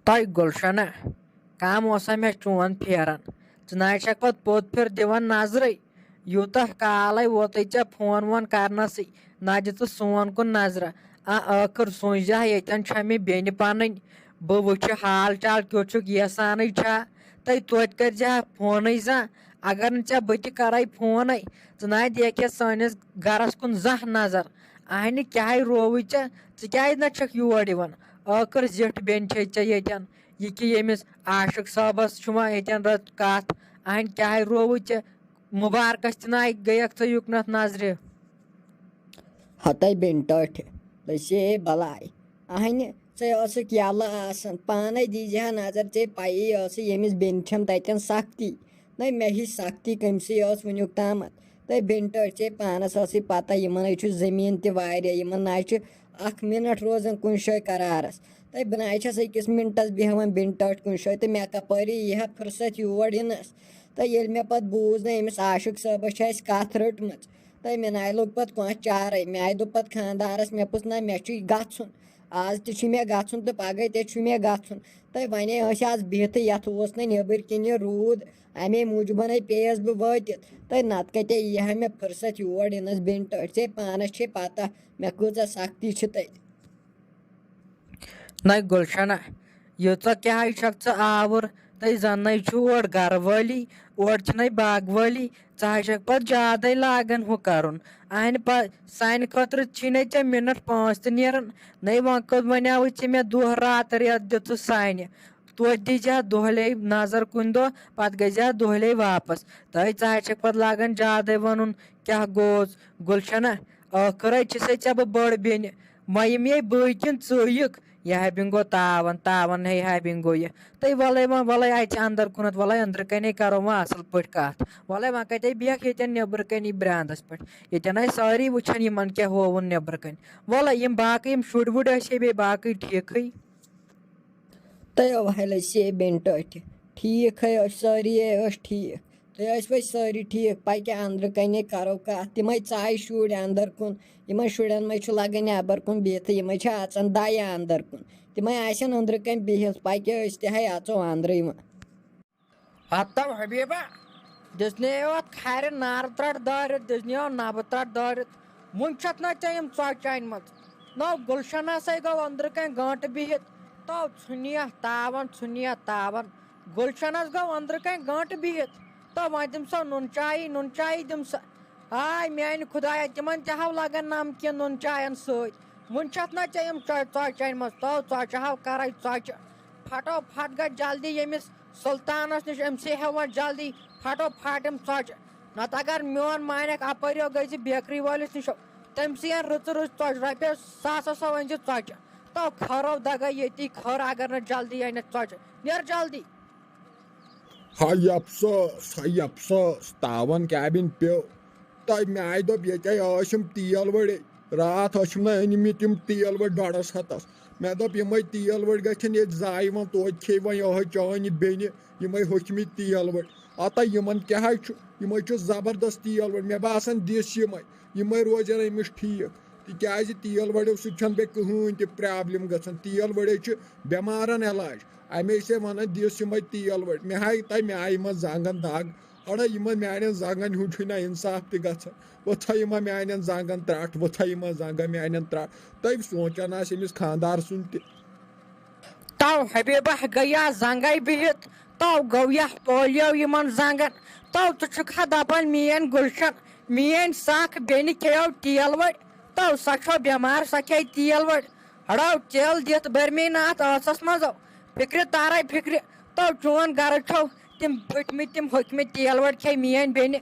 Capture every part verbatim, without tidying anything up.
تۄہہِ گُلشنہ، کم اوسا مےٚ چون پھیران؟ ژٕ نہ حظ چھکھ پتہٕ پوٚت پھِر دِوان نظرٕے۔ یوٗتاہ کالے ووتُے ژےٚ فون وون کرنسٕے، نہ دِژٕ سون کُن نظرہ۔ آ، ٲخٕر سوٗنچزِ ہا، ییٚتٮ۪ن چھےٚ مےٚ بیٚنہِ پنٕنۍ، بہٕ وٕچھِ حال چال کیُتھ چھُکھ، یژھانٕے چھا؟ تہٕ توتہِ کٔرزِ ہا فونٕے زانٛہہ۔ اگر نہٕ ژےٚ بہٕ تہِ کرے فونٕے، ژٕ نہ دیکھ یتھ سٲنِس گرس کُن زانٛہہ نظر۔ اہنہِ کیٛاہ رووُے ژےٚ؟ ژٕ کیٛازِ نہ چھکھ یور یِوان؟ ٲخٕر زِٹھ بیٚنہِ چھے ژےٚ ییٚتٮ۪ن۔ یہِ کہِ ییٚمِس عاشق صٲبس چھُ وۄنۍ ییٚتٮ۪ن رٕژ کتھ۔ اہنہِ کیٛاہ رووُے ژےٚ؟ مُبارکس تہِ نہ گٔیکھ ژٕ یُکنتھ نظرِ۔ ہتَے بیٚنہِ ٹٲٹھِ، لٔسے بلاے۔ اہنہِ، ژے ٲسٕکھ یلہٕ آسان، پانے دیٖزِ ہا نظر، ژے پیی ٲسٕے ییٚمِس بیٚنہِ چھم تتٮ۪ن سختی۔ نہ مےٚ ہِش سختی کٔمۍ سٕے ٲس وٕنیُک تامتھ۔ تہٕ بیٚنہِ ٹٲٹھۍ، ژے پانس ٲسٕے پتہ، یِمن ہے چھُ زٔمیٖن تہِ واریاہ، یِمن نہ چھُ اکھ منٹ روزان کُنہِ جایہِ قرارس۔ تہٕ بہٕ نہ چھس أکِس منٹس بیہوان بیٚنہِ ٹٲٹھۍ کُنہِ جایہِ، تہٕ مےٚ کپٲرۍ یی ہا فرصت یور یِنس؟ تہٕ ییٚلہِ مےٚ پتہٕ بوٗز نہ أمِس عاشق صٲبس چھِ اسہِ کتھ رٔٹمٕژ، تہٕ مےٚ نہ لوٚگ پتہٕ کانٛہہ چارے۔ مےٚ دوٚپ پتہٕ خانٛدارس، مےٚ پوٚز، نہ مےٚ چھُ گژھُن، آز تہِ چھُ مےٚ گژھُن تہٕ پگاہ تہِ چھُ مےٚ گژھُن۔ تہٕ وۄنۍ ٲسۍ آز بِہتھٕے، یتھ اوس نہٕ نیٚبٕرۍ کِنۍ یہِ روٗد، امے موٗجوٗبن ہے پیٚیس بہٕ وٲتِتھ۔ تہٕ نتہٕ کتے یی ہا مےٚ فرصت یور یِنس بیٚنہِ ٹٲٹھۍ؟ ژےٚ پانس چھے پتہ مےٚ کۭژاہ سختی چھِ تتہِ۔ نَے گُلشنہ، ییٖژاہ کیٛاہ حظ چھکھ ژٕ آوُر؟ تہٕ زَنَے چھُ اورٕ گرٕ وٲلی، اورٕ چھِنَے باغہٕ وٲلی، ژٕ حظ چھکھ پَتہٕ زیادَے لاگان ہُہ کَرُن۔ اَہَنہِ پَ-، سانہِ خٲطرٕ چھِنَے ژےٚ مِنَٹ پانٛژھ تہِ نیران۔ نَے وۄنۍ کوٚت وَنیٛاوُے ژےٚ مےٚ دۄہ راتہٕ رٮ۪تھ دیُتُتھ سانہِ؟ توتہِ دیٖزِ ہا دۄہلے نظر کُنہِ دۄہ، پَتہٕ گٔژھۍ زِ ہا دۄہلے واپَس۔ تہٕ ژٕ حظ چھکھ پَتہٕ لاگان زیادَے وَنُن، کیٛاہ گوٚوس؟ گُلشنہ، ٲخٕر حظ چھِ سَے ژےٚ بہٕ بٔڑ بیٚنہِ۔ وۄنۍ یِم یے بٲے کِنۍ ژٕ یِکھ، یہِ ہا بِنگو تاوان، تاوان ہے ہا بِنگو یہِ۔ تہٕ وَلَے وۄنۍ، وَلَے اَژِ اَندَر کُنَتھ، وَلَے أنٛدرٕ کَنے کَرو وۄنۍ اَصٕل پٲٹھۍ کَتھ۔ وَلَے وۄنۍ کَتہِ بیٚہکھ ییٚتٮ۪ن نیٚبرٕ کَنی برٛانٛدَس پٮ۪ٹھ؟ ییٚتٮ۪ن آسہِ سٲری وٕچھان یِمَن کیٛاہ ہووُن نیٚبرٕ کَنۍ۔ وَلَے یِم باقٕے یِم شُرۍ وُرۍ ٲسۍ ہے بیٚیہِ باقٕے ٹھیٖکھٕے۔ تہٕ وَلَے سے بیٚنہِ ٹٲٹھِ، ٹھیٖک ہے ٲسۍ سٲری ہے ٲسۍ ٹھیٖک۔ تُہۍ ٲسوٕ سٲری ٹھیٖک، پَکہِ اَندرٕ کَنے کَرو کَتھ۔ تِمَے ژایہِ شُرۍ اَندَر کُن، یِمَن شُرٮ۪ن منٛز چھُ لَگان نٮ۪بَر کُن بِہتھٕے، یِمَے چھِ اَژان دَیہِ اَندَر کُن۔ تِمَے آسن أنٛدرٕ کَنۍ بِہِتھ، پَکہِ أسۍ تہِ ہے اَژو اَندرٕے وۄنۍ۔ ہتو حبیبہ، دِژنیو اَتھ کھرِ نارٕ ترٛٹھ دٲرِتھ، دِژنیو نَبہٕ ترٛٹھ دٲرِتھ۔ وُنہِ چھَتھ نہ ژےٚ یِم ژۄچہِ اَنِمَژٕ؟ نو گُلشنہ سَے گوٚو أنٛدرٕ کَنۍ گٲنٛٹہٕ بِہِتھ۔ تو ژھُنیا تاوَن، ژھُنیا تاوَن۔ گُلشنس گوٚو أنٛدرٕ کَنۍ گٲنٛٹہٕ بِہِتھ۔ تو وۄنۍ دِم سا نُن چایی، نُن چایی دِم سا۔ آے میٛانہِ خدایا، تِمن تہِ ہاو لگان نمکیٖن نُن چاین سۭتۍ۔ وُنہِ چھَتھ نہ ژےٚ یِم ژۄ-، ژۄچہِ اَنِمَژٕ؟ تو ژۄچہِ ہاو کرے ژۄچہِ۔ پھٹو پھٹ گژھ جلدی ییٚمِس سلطانس نِش، أمۍ سٕے ہٮ۪وان جلدی پھٹو پھٹ یِم ژۄچہِ۔ نتہٕ اگر میون مانکھ اپٲرۍ یو گٔے زِ بیکری وٲلِس نِش، تٔمۍ سٕے یَن رٕژٕ رٕژٕ ژۄچہِ، رۄپیس ساسس ہو أنۍ زِ ژۄچہِ۔ تو کھرو دگے ییٚتی کھر اگر نہٕ جلدی اَنٮ۪کھ ژۄچہِ۔ نیر جلدی۔ ہاے افسوس، ہاے افسوس، تاوان کیٛاہ بِن پیوٚو۔ تۄہہِ مےٚ آیہِ دوٚپ، ییٚتہِ ٲسۍ یِم تیل وٲلۍ، راتھ ٲسِم نہٕ أنۍ مٕتۍ یِم تیل وٲلۍ ڈۄڈس ہتس۔ مےٚ دوٚپ، یِمے تیل وٲلۍ گژھن ییٚتہِ ضایع، وۄنۍ توتہِ کھیٚیہِ وۄنۍ یِہوٚے چٲنۍ یہِ بیٚنہِ، یِمے ہوٚکھۍ مٕتۍ تیل وٲلۍ۔ ہتا یِمن کیٛاہ حظ چھُ؟ یِمے چھِ زبردست تیل وٲلۍ۔ مےٚ باسان، دِس یِمے، یِمے روزن أمِس ٹھیٖک۔ تِکیٛازِ تیل وٲلیو سۭتۍ چھَنہٕ بیٚیہِ کٕہٕنۍ تہِ پرٛابلِم گژھان۔ تیل وٲلۍ چھِ بٮ۪مارَن علاج۔ اَمے چھِ وَنان، دِس یِمَے تیل وٲلۍ۔ مےٚ ہاے تۄہہِ میٛانہِ منٛز زنٛگَن دَگ۔ اَڑا یِمَن میٛانٮ۪ن زنٛگَن ہُنٛد چھُے نہ اِنصاف تہِ گژھان۔ وۄتھا یِمَن میٛانٮ۪ن زنٛگَن ترٛٹھ، وۄتھا یِمَن زنٛگَن میٛانٮ۪ن ترٛٹھ۔ تۄہہِ سونٛچان آسہِ أمِس خانٛدار سُنٛد تہِ۔ تو حبیبہ گٔیا زنٛگے بِہِتھ، تو گوٚو یا پولیو یِمن زنٛگن۔ تو ژٕ چھُکھ ہا دپان میٲنۍ گُلشن، میٲنۍ سکھ بیٚنہِ کھیٚیو تیل وٲلۍ، تو سۄ چھو بٮ۪مار، سۄ کھیٚیہِ تیل وٲلۍ۔ ہڑو تیل دِتھ بٔرۍ مےٚ نہٕ اتھ ٲسس منٛز، فکرِ تارے فکرِ۔ تو چون گرٕ چھو تِم پھٔٹمٕتۍ، تِم ہوٚکھمٕتۍ تیل وٲلۍ کھیٚیہِ میٲنۍ بیٚنہِ۔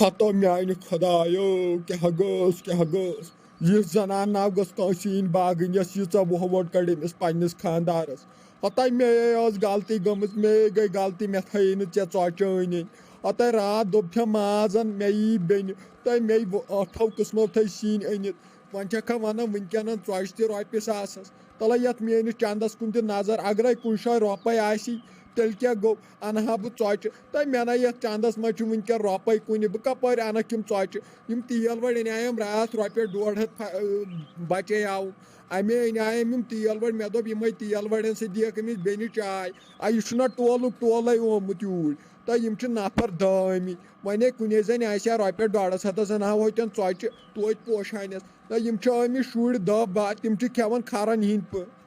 ہتو میانہِ خدایو، کیٛاہ گوٚژھ، کیٛاہ گوٚژھ؟ یِژھ زنان ناو گٔژھ کٲنٛسہِ یِنۍ باگٕنۍ، یۄس ییٖژاہ وۄہ وۄٹ کڑِ أمِس پننِس خانٛدارس۔ ہتاے مے ٲس غلطی گٔمٕژ، مے گٔے غلطی، مےٚ تھٲیے نہٕ ژےٚ ژۄچہِ أنۍ أنۍ۔ ہتاے راتھ دوٚپ تھےٚ مازن، مےٚ یی بیٚنہِ، تہٕ مے ٲٹھو قٕسمو تھٲے سِنۍ أنِتھ۔ وۄنۍ چھکھا ونان وٕنکیٚنن ژۄچہِ تہِ رۄپیہِ ساسس؟ تلے یتھ میٲنِس چندس کُن تہِ نظر، اگرے کُنہِ جایہِ رۄپے آسی، تیٚلہِ کیٛاہ گوٚو؟ اَنہٕ ہا بہٕ ژۄچہِ۔ تہٕ مےٚ نہ یَتھ چَندَس منٛز چھُ وٕنکٮ۪ن رۄپَے کُنہِ، بہٕ کَپٲرۍ اَنَکھ یِم ژۄچہِ؟ یِم تیٖل وَڑ اَنیٛایم راتھ رۄپیَس ڈۄڈ ہَتھ فَ-، بَچے آوُم۔ اَمے اَنیٛایم یِم تیٖل وَڑ، مےٚ دوٚپ یِمَے تیٖل وَڑٮ۪ن سۭتۍ دِیَکھ أمِس بیٚنہِ چاے۔ آ، یہِ چھُنہ ٹولُک ٹولَے آمُت یوٗرۍ۔ تہٕ یِم چھِ نفر دہ آمٕتۍ۔ وۄنۍ ہے کُنے زَنہِ آسہِ ہا رۄپیَس ڈۄڈَس ہَتَس اَنہٕ ہا ہوتٮ۪ن ژۄچہِ توتہِ پوشہٕ ہَنٮ۪س۔ نہ، یِم چھِ آمٕتۍ شُرۍ دہ باہ، تِم چھِ کھٮ۪وان کھرَن ہِنٛدۍ پٲٹھۍ۔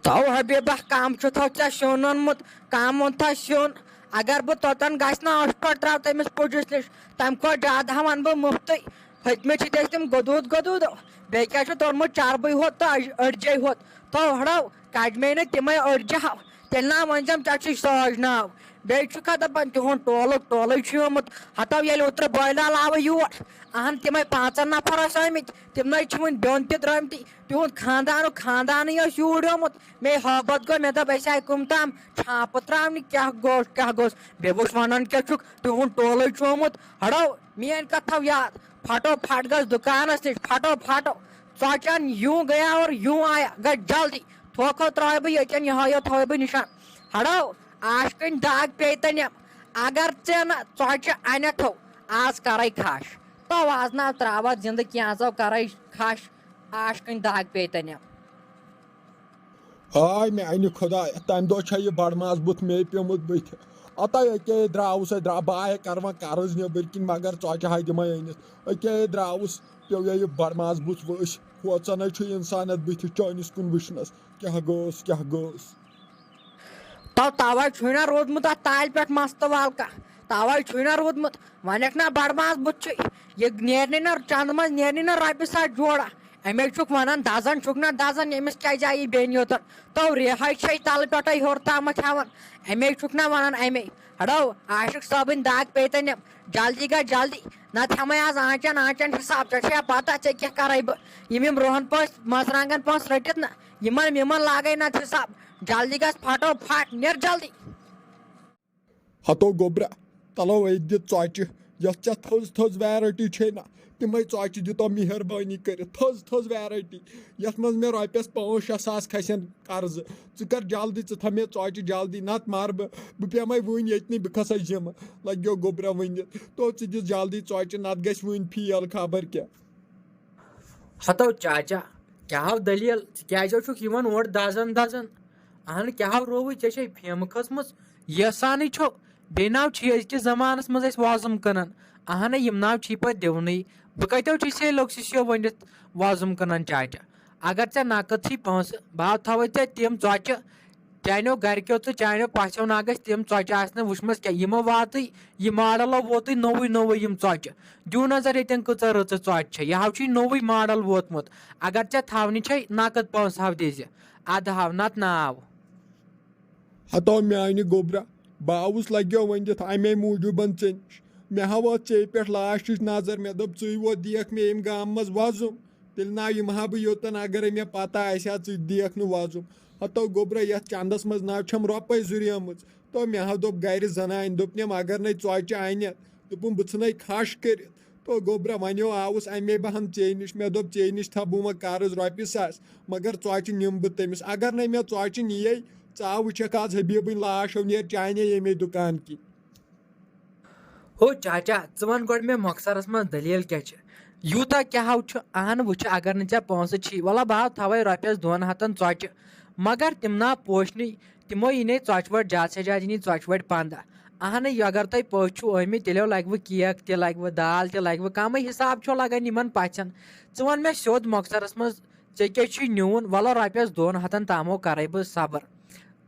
تو حبیبہ، کم چھُ تھو ژےٚ سیُن اوٚنمُت، کم اوٚن تھا سیُن؟ اگر بہٕ توٚتن گژھِ نا ٲٹھ پٲٹھۍ تراو تٔمِس پُجِس نِش، تمہِ کھۄتہٕ زیادٕ ہا ونہٕ بہٕ مُفتٕے۔ ہیٚتمٕتۍ چھِ تٔسۍ تِم گدوٗد گدوٗد، بیٚیہِ کیٛاہ چھُ توٚرمُت چربٕے ہوت تہٕ أڑ-، أڑجے ہوت۔ تو ہڑو، کجمے نہٕ تِمے أڑجہِ ہاو، تیٚلہِ نا ؤنۍ زٮ۪م ژےٚ چھُے ساج ناو۔ بیٚیہِ چھُکھا دپان تِہُنٛد ٹولُک ٹولٕے چھُ آمُت۔ ہتو ییٚلہِ اوترٕ بٲلۍ لال آوٕ یور، اہن تِمے پانٛژن نفر ٲسۍ آمٕتۍ، تِم نَے چھِ وُنہِ بیوٚن تہِ درٛٲمتی۔ تِہُنٛد خانٛدانُک خانٛدانٕے اوس یوٗرۍ آمُت۔ مے ہٲبت گوٚو، مےٚ دوٚپ، أسۍ آیہِ کُم تام چھاپہٕ ترٛاونہِ، کیٛاہ گوٚو، کیٛاہ گوٚژھ؟ بیٚیہِ وُچھ وَنان کیٛاہ چھُکھ، تِہُنٛد ٹولٕے چھُ آمُت۔ ہڑو، میٛٲنۍ کَتھ تھاو یاد، پھٹو پھٹ گژھ دُکانَس نِش، پھٹو پھٹو۔ ژۄچَن یوٗں گٔیا اور یوٗں آیا، گژھ جلدی۔ تھوکھو ترٛاوے بہٕ ییٚتٮ۪ن، یِہوٚے یوت تھاوے بہٕ نِشان۔ ہڑو، عاشقٕنۍ داغ پیٚیہِ تہٕ نِم۔ اگر ژےٚ نہٕ ژۄچہِ اَنٮ۪تھو، آز کَرَے کھَش۔ تو آز نہ ترٛاوَتھ زِندٕ کینٛژو، کَرَے کھَش۔ عاشقٕنۍ داغ پیٚیہِ تہٕ نِم۔ ہاے میانہِ خۄدایہ، تَمہِ دۄہ چھا یہِ بڑماز بُتھ مے پیوٚمُت بٕتھِ؟ اَتَے أکے درٛاوُس، أسۍ درٛاو، بہٕ آے کرٕ وۄنۍ قرض نیٚبٕرۍ کِنۍ، مگر ژۄچہِ ہاے دِمے أنِتھ۔ أکے درٛاوُس، پیوٚو یہِ بڑماز بُتھ ؤسۍ۔ کھوژان ہے چھُ اِنسان اَتھ بٕتھِ چٲنِس کُن وٕچھنَس۔ کیٛاہ گوٚوس، کیٛاہ گوٚوس؟ تو توے چھُے نہ روٗدمُت اتھ تالہِ پٮ۪ٹھ مستہٕ وال کانٛہہ، توے چھُے نہ روٗدمُت۔ وۄنۍ ہیٚکھ نہ بڑماز بُتھ چھُے، یہِ نیرنٕے نہ چندٕ منٛز نیرنٕے نہ رۄپیہِ ساس جوڑا۔ اَمے چھُکھ ونان دزان چھُکھ نہ دزان، ییٚمِس کیازِ آیی بیٚنہِ یوتن؟ تو ریہاے چھے تلہٕ پٮ۪ٹھے ہیوٚر تامتھ ہٮ۪وان۔ اَمے چھُکھ نہ ونان اَمے۔ ہڑو، عاشق صٲبٕنۍ دگ پیٚیہِ تہٕ نِم۔ جلدی گژھ جلدی، نتہٕ ہٮ۪مے آز آنچن آنچن حساب۔ ژےٚ چھےٚ پتہ ژےٚ کیٛاہ کرے بہٕ؟ یِم یِم رُہن پٲنٛسہِ مرژٕوانٛگن پٲنٛسہِ رٔٹِتھ نہ، یِمن یِمن لاگے نتہٕ حساب۔ جلدی گژھ، پھٹو پھٹ، نیر جلدی۔ ہتو گوٚبرا، تلو أتھۍ دِ ژۄچہِ، یۄس ژےٚ تھٔز تھٔز variety چھے نا، تِمے ژۄچہِ دِ تو مہربٲنی کٔرِتھ، تھٔز تھٔز variety، یتھ منٛز مےٚ رۄپیس پانٛژھ شےٚ ساس کھسن قرضہٕ۔ ژٕ کر جلدی، ژٕ تھاو مےٚ ژۄچہِ جلدی، نتہٕ مر بہٕ، بہٕ پیمے وُنۍ ییٚتنٕے، بہٕ کھسے ذمہٕ۔ لگیو گوٚبرا ؤنِتھ، تو ژٕ دِ جلدی ژۄچہِ، نتہٕ گژھِ وُنۍ fail خبر کیٛاہ۔ ہتو چاچا، کیٛاہ ہو دٔلیٖل؟ ژٕ کیٛازِ ہو چھُکھ یِوان اورٕ دزان دزان؟ اہن، کیٛاہ ہو رووُے؟ ژےٚ چھے فیمہٕ کھٔژمٕژ؟ یژھانٕے چھو؟ بیٚیہِ ناو چھی أزکِس زمانس منٛز أسۍ وۄزُم کٕنان۔ اہن، یِم ناو چھی پتہٕ دِونٕے۔ بہٕ کتیو چھُے سے لوٚکسِس ہیو ؤنِتھ وۄزُم کٕنان چاچا؟ اگر ژےٚ نقد چھی پونٛسہٕ، بہٕ ہاو تھاوے ژےٚ تِم ژۄچہِ، چانیو گرِکیو تہٕ چانیو پژھیو نا گژھِ تِم ژۄچہِ آسہِ نہٕ وٕچھمژ کینٛہہ۔ یِمو واتٕے، یہِ ماڈل ووتٕے نوٚوُے نوٚوُے یِم ژۄچہِ۔ دِیِو نظر ییٚتٮ۪ن کۭژاہ رٕژٕ ژۄچہِ چھےٚ۔ یہِ ہاو چھُے نوٚوُے ماڈل ووتمُت۔ اگر ژےٚ تھاونہِ چھے نقد پونٛسہٕ ہاو دِزِ۔ ادٕ ہاو نتہٕ ناو۔ ہتو میانہِ گوٚبرا، بہٕ آوُس لگیو ؤنِتھ امے موٗجوٗبن ژےٚ نِش۔ مےٚ ہاو ٲس ژےٚ پٮ۪ٹھ لاسٹٕچ نظر، مےٚ دوٚپ ژٕے ووت دِیکھ مےٚ ییٚمہِ گامہٕ منٛز وۄزُم۔ تیٚلہِ ناو یِم ہا بہٕ یوٚتن، اگرے مےٚ پتہ آسہِ ہا ژٕ دِیکھ نہٕ وۄزُم۔ ہتو گوٚبرا، یتھ چندس منٛز ناو چھم رۄپے زُریمٕژ۔ تو مےٚ ہا دوٚپ گرِ زنانہِ، دوٚپنم اگر نے ژۄچہِ انہِ، دوٚپُن بہٕ ژھٕنے کھش کٔرِتھ۔ تو گوٚبرا، وۄنیو آوُس امے بہن ژے نِش، مےٚ دوٚپ ژے نِش تھاو بہٕ وۄنۍ قرض رۄپیہِ ساس، مگر ژۄچہِ نِم بہٕ تٔمِس۔ اگر نے مےٚ ژۄچہِ نِیے، ژٕ آو وٕچھکھ آز حبیبٕنۍ لاش ہو نیر چانے ییٚمے دُکان کِنۍ۔ ہو چاچا، ژٕ وَن گۄڈٕ مےٚ مۄخصرس منٛز دٔلیٖل کیٛاہ چھِ؟ یوٗتاہ کیٛاہ ہو چھُ؟ اہن، وٕچھِ، اگر نہٕ ژےٚ پونٛسہٕ چھی، وَلہ بہٕ ہاو تھاوَے رۄپیَس دۄن ہَتَن ژۄچہِ، مگر تِم نا پوشنٕے، تِمو یی نے ژۄچہِ وۄٹۍ زیادٕ سے زیادٕ یی نے ژۄچہِ وۄٹۍ پنٛداہ۔ اہنٕے، اگر تۄہہِ پٔژھۍ چھُو ٲمٕتۍ، تیٚلہِ لگہِ وۄنۍ کیک تہِ، لگہِ وۄنۍ دال تہِ، لگہِ وۄنۍ کمٕے حساب چھُ لگان یِمن پژھٮ۪ن۔ ژٕ وَن مےٚ سیوٚد مۄخصرس منٛز، ژےٚ کیٛاہ چھُے نیُن؟ وَلہٕ رۄپیَس دۄن ہَتَن تامو کَرَے بہٕ صبر۔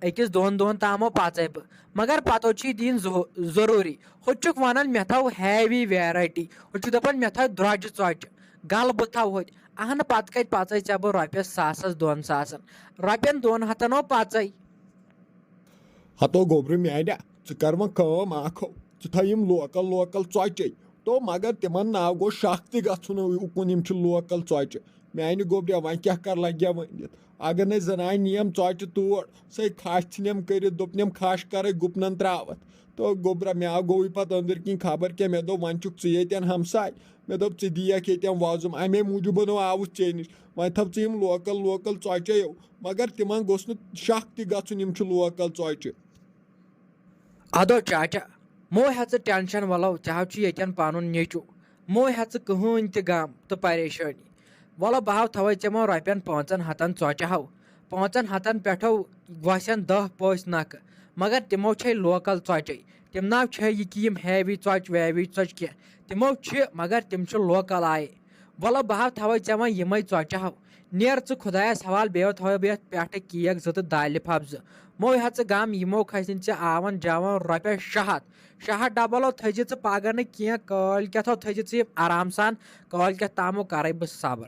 أکِس دۄن دۄہَن تامو پَژَے بہٕ۔ مگر پَتہٕ چھُے دِنۍ ضو-، ضروٗری۔ ہُتہِ چھُکھ وَنان مےٚ تھاو heavy variety۔ ہُتہِ چھُکھ دَپان مےٚ تھاو درٛۄجہِ ژۄچہِ۔ گَلہٕ بہٕ تھاو ہُتہِ۔ اَہَنہٕ پَتہٕ کَتہِ پَژَے ژےٚ بہٕ رۄپیَس ساسَس دۄن ساسَن؟ رۄپیَن دۄن ہَتَن ہو پَژَے۔ ہتو گوٚبرِ میانہِ، ژٕ کر وۄنۍ کٲم اکھ ہو، ژٕ تھاو یِم local local ژۄچے۔ تو مگر تِمن ناو گوٚو شک تہِ گژھُن اُکُن، یِم چھِ local ژۄچہِ۔ میانہِ گوٚبریا، وۄنۍ کیٛاہ کر لگیا ؤنِتھ؟ اگر نے زنانہِ نِیم ژۄچہِ تور، سۄے کھش ژھٕنٮ۪م کٔرِتھ، دوٚپنٮ۪م کھش کرے گُپنن ترٛاوتھ۔ تو گوٚبرا، مےٚ آو گوٚوٕے پتہٕ أنٛدٕرۍ کِنۍ خبر کیٛاہ، مےٚ دوٚپ وۄنۍ چھُکھ ژٕ ییٚتٮ۪ن ہمساے، مےٚ دوٚپ، "ژٕ دِیَکھ ییٚتٮ۪ن وۄزُم، اَمے موٗجوٗبَن آوُس ژے نِش۔ وۄنۍ تھاو ژٕ یِم لوکل لوکل ژۄچے یو، مگر تِمن گوٚژھ نہٕ شک تہِ گژھُن یِم چھِ لوکل ژۄچہِ۔" ادو چاچا، مو ہیٚہ ژٕ ٹینشن، ولو ژےٚ ہاو چھُ ییٚتٮ۪ن پنُن نیٚچو، مو ہیٚہ ژٕ کٕہٕنۍ تہِ غم تہٕ پریشٲنی۔ ولو بہٕ ہاو تھاوے ژےٚ یِمن رۄپین پانٛژن ہتن ژۄچہِ ہاو۔ پانٛژن ہتن پٮ۪ٹھو وسن دہ پٔژھۍ نکھٕ، مگر تِمو چھے لوکل ژۄچے۔ تِم ناو چھے یہِ کہِ یِم ہیوی ژۄچہِ ویوی ژۄچہِ کینٛہہ، تِمو چھِ، مگر تِم چھِ لوکل آیے۔ ولو بہٕ ہاو تھاوے ژےٚ وۄنۍ یِمے ژۄچہِ ہاو۔ نیر ژٕ خۄدایس حوالہٕ، بیٚیہِ تھاوے بہٕ یتھ پٮ۪ٹھٕ کیک زٕ تہٕ دالہِ پھپ زٕ۔ مو ہیٚہ ژٕ غم، یِمو کھسن ژےٚ آون جاون رۄپیس شےٚ ہتھ۔ شےٚ ہتھ ڈبلو تھٲیزِ ژٕ پگاہ نہٕ کینٛہہ، کٲلۍ کٮ۪تھو تھٲیزِ ژٕ یِم آرام سان، کٲلۍ کٮ۪تھ تامو کرے بہٕ صبر۔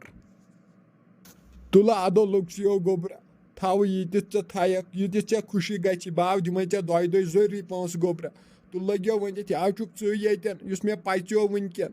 تُلہٕ ادو لوٚگ سِیو گوٚبرا، تھاوٕ ییٖتِس ژےٚ تھایَکھ، ییٖتِس ژےٚ خوشی گژھی، بہٕ ہاو دِمے ژےٚ دۄیہِ دۄہہِ ضروٗری پونٛسہٕ گوٚبرا۔ تُلہٕ لٔگیو وۄنۍ تٔتھۍ، آو چھُکھ ژٕے ییٚتٮ۪ن، یُس مےٚ پژیو وٕنکٮ۪ن۔